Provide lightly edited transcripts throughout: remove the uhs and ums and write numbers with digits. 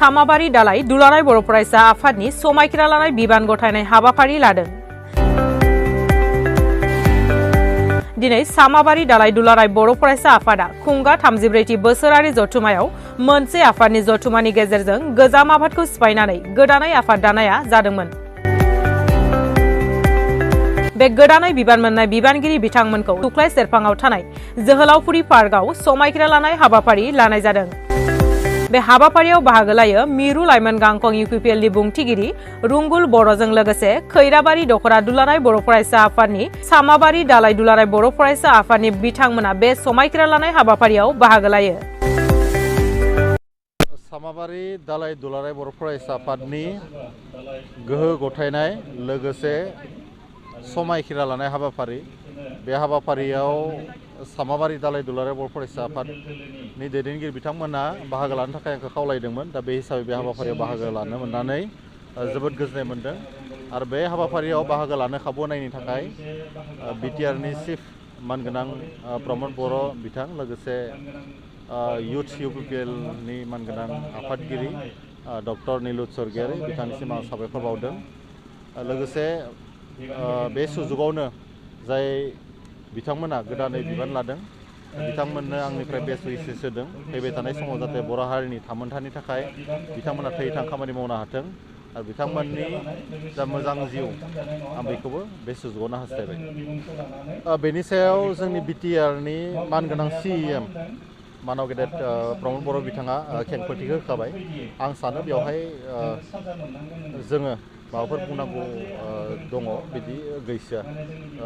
सामाबारि दालाय दुलाराय बर' फरायसा आफादनि समायखिरा लानाय बिबान गथायनाय हाबाफारि लादों। दिनै सामाबारि दालाय दुलाराय बर' फरायसा आफादा खुंगा 34थि बोसोरारि जथुमायाव मोनसे आफादनि जथुमानि गेजेरजों गोजाम आफादखौ सिफायनानै गोदानै आफाद दानाया जादोंमोन। बे गोदानै बिबान मोननाय बिबानगिरि बिथांमोनखौ सुख्लाय सेरफाङाव थानाय जोहोलावफुरि पार्कआव समायखिरा लानाय हाबाफारि लानाय जादों। बे हाबाफारियाव बाहागो लायो मिरु लाइमोन गांखं इउपिपिएलनि बुंथिगिरि रुंगुल बर'जों लोगोसे खैराबारि दखरा दुलाराय बर' फरायसा आफादनि सामाबारि दालाय दुलाराय बर' फरायसा आफादनि बिथांमोना बे समायखिरा लानाय हाबाफारियाव बाहागो लायो। सामाबारि दालाय दुलाराय बर' फरायसा आफादनि गोहो गथायनाय लोगोसे समायखिरा लानाय हाबाफारि, बे हाबाफारियाव सामाबारि दालाय दुलाराय बर' फरायसा आफादनि दैदेनगिरि बिथांमोना बाहागो लानो थाखाय आंखौ खावलायदोंमोन। दा बे हिसाबै बे हाबाफारियाव बाहागो लानो मोननानै जोबोद गोजोननाय मोन्दों। आरो बे हाबाफारियाव बाहागो लानो खाबु होनायनि थाखाय बिटिआरनि चिफ मानगोनां प्रमद बर' बिथां, लोगोसे इउथ इउपिपिएलनि मानगोनां आफादगिरि डक्टर नीलुत स्वर्गियारी बिथांनिसिम आं साबायखर बावदों। लोगोसे बे सुजुगावनो जाय बिथांमोना गोदानै बिबान लादों बिथांमोननो आंनिफ्राय बेस्ट उइसेस होदों। फैबाय थानाय समाव जाहाथे बर' हारिनि थामोन्थानि थाखाय बिथांमोना थै-थां खामानि मावनो हाथों आरो बिथांमोननि जा मोजां जिउ आं बेखौबो बे सुजुगावनो हास्थायबाय। बेनि सायाव जोंनि बिटिआरनि मानगोनां सिएम मानाव गेदेर प्रमद बर' बिथाङा खेंफोरथिखौ होखाबाय। आं सानो बेवहाय जोङो माबाफोर बुंनांगौ दङ बिदि गैसोआ,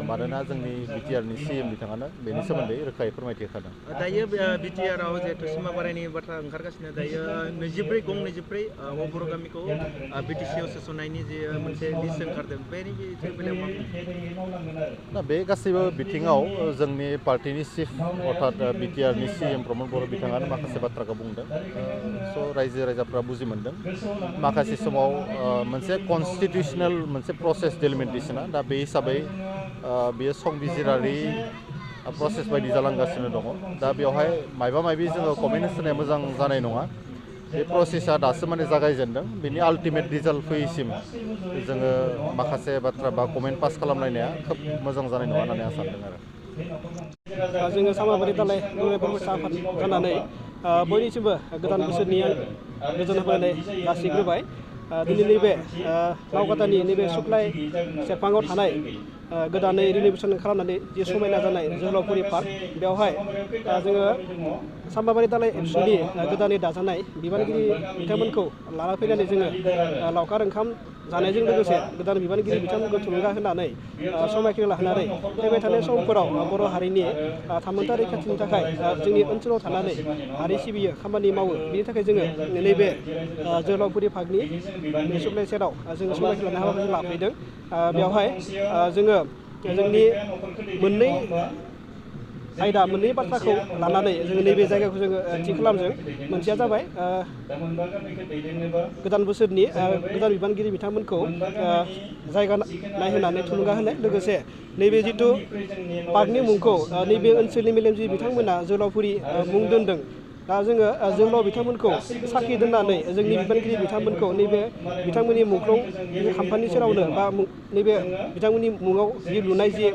मानोना जोंनि बिटिआरनि सिएम बिथाङानो बेनि सोमोन्दै रोखायै फोरमायथि होखादों। दायो बिटिआरआव जिहेतु सिमाबारायनि बाथ्रा ओंखारगासिनो, दायो 24 बर' गामिखौ बिटिसिआव सोसननायनि जे मोनसे लिस्ट ओंखारदों, बेनि बेलायाव मा बुंगोन? दा बे गासैबो बिथिङाव जोंनि पार्टिनि चिफ अर्थात बिटिआरनि सिएम प्रमद बर' बिथाङानो माखासे बाथ्राखौ बुंदों। स' रायजो राजाफ्रा बुजि मोनदों। माखासे समाव मोनसे कनस्टिटिउसनेल मोनसे प्रसेस डेलिमिटेसना, दा बे हिसाबै बेयो संबिजिरारि प्रसेस बायदि जालांगासिनो दङ। दा बेवहाय मायबा मायबि जोङो कमेन्ट होनाया मोजां जानाय नङा। बे प्रसेसा दासो माने जागायजेनदों। बेनि आल्टिमेट रिजाल्ट फैयैसिम जोङो माखासे बाथ्रा बा कमेन्ट पास खालामलायनाया खोब मोजां जानाय नङा होननानै आं सानदों आरो। जोङो सामाबारि दालाय दुलाराय बर' फरायसा आफाद जानानै बयनिसिमबो गोदान बोसोरनि गोजोन हामलायनाय जासिग्रोबाय। दिनै नैबे नावकाटानि नैबे सुख्लाय सेरफाङाव थानाय गोदानै रिनिउवेसन खालामनानै जि समायना जानाय जोहोलावफुरि पार्क, बेवहाय जोङो सामाबारि दालाय एबसुनि गोदानै दाजानाय बिबानगिरि बिथांमोनखौ लाना फैनानै जोङो लावखार ओंखाम जानायजों लोगोसे गोदान बिबानगिरि बिथांमोनखौ थुलुंगा होनानै समायखिरा लाहोनानै फैबाय थानाय समफोराव बर' हारिनि थामोन्था रैखाथिनि थाखाय जोंनि ओनसोलाव थानानै हारि सिबियो, खामानि मावो। बिनि थाखाय जोङो नैबे जोहोलावफुरि पार्कनि बे सुख्लाय सेराव जोङो समायखिरा लानाय हाबाफारि लाफैदों। बेवहाय जोङो जोंनि मोननै बाथ्राखौ लानानै जोङो नैबे जायगाखौ जोङो थि खालामदों। मोनसेया जाबाय गोदान बोसोरनि गोदान बिबानगिरि बिथांमोनखौ जायगा नायहोनानै थुलुंगा होनाय, लोगोसे नैबे जिथु पार्कनि मुंखौ नैबे ओनसोलनि मेलेमजिबि बिथांमोना जोहोलावफुरि मुं दोनदों। दा जोङो जोहोलाव बिथांमोनखौ साखि दोननानै जोंनि बिबानगिरि बिथांमोनखौ नैबे बिथांमोननि मुंख्लं खाम्फानि सेरावनो बा नैबे बिथांमोननि मुङाव जि लुनाय जि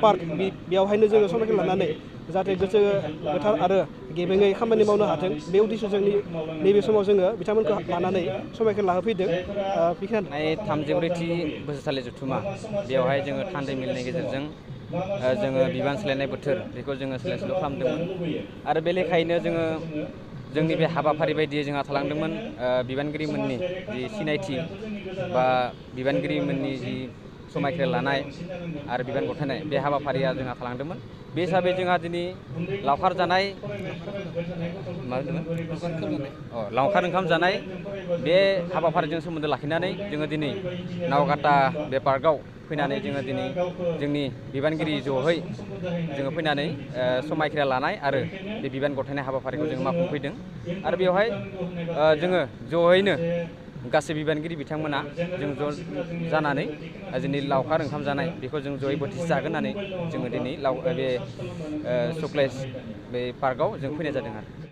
पार्क, बेयावहायनो जोङो समायखिरा लानानै जाहाथे गोसो गोथार आरो गेबेङै खामानि मावनो हाथों, बे उद्देশ্যजों नैबे समाव जोङो बिथांमोनखौ लानानै समायखिरा लाहोफैदों। 34थि बोसोरसालि जथुमा, बेवहाय जोङो थान्दै मेलनि गेजेरजों जोङो बिबान सोलायनाय बोथोर बेखौ जोङो सोलाय सोल' खालामदोंमोन। आरो बे लेखायैनो जोङो जोंनि बे हाबाफारि बायदियै जोंहा थालांदोंमोन बिबानगिरिमोननि जि सिनायथि बा बिबानगिरिमोननि जि समायखिरा लानाय आरो बिबान गथायनाय, बे हाबाफारिया जोंहा थालांदोंमोन। बे हिसाबै जोंहा दिनै लावखार जानाय लावखार ओंखाम जानाय बे हाबाफारिजों सोमोन्दो लाखिनानै जोङो दिनै नावकाटा बे पार्कआव फैनानै जोङो दिनै जोंनि बिबानगिरि जहै जोङो फैनानै समायखिरा लानाय आरो बे बिबान गथायनाय हाबाफारिखौ जोङो मावफुंफैदों। आरो बेवहाय जोङो जयैनो गासै बिबानगिरि बिथांमोना जों ज' जानानै जोंनि लावखार ओंखाम जानाय बेखौ जों जयै बोथिसे जागोन होननानै जोङो दिनै बे सुख्लाय बे पार्कआव जों फैनाय जादों आरो।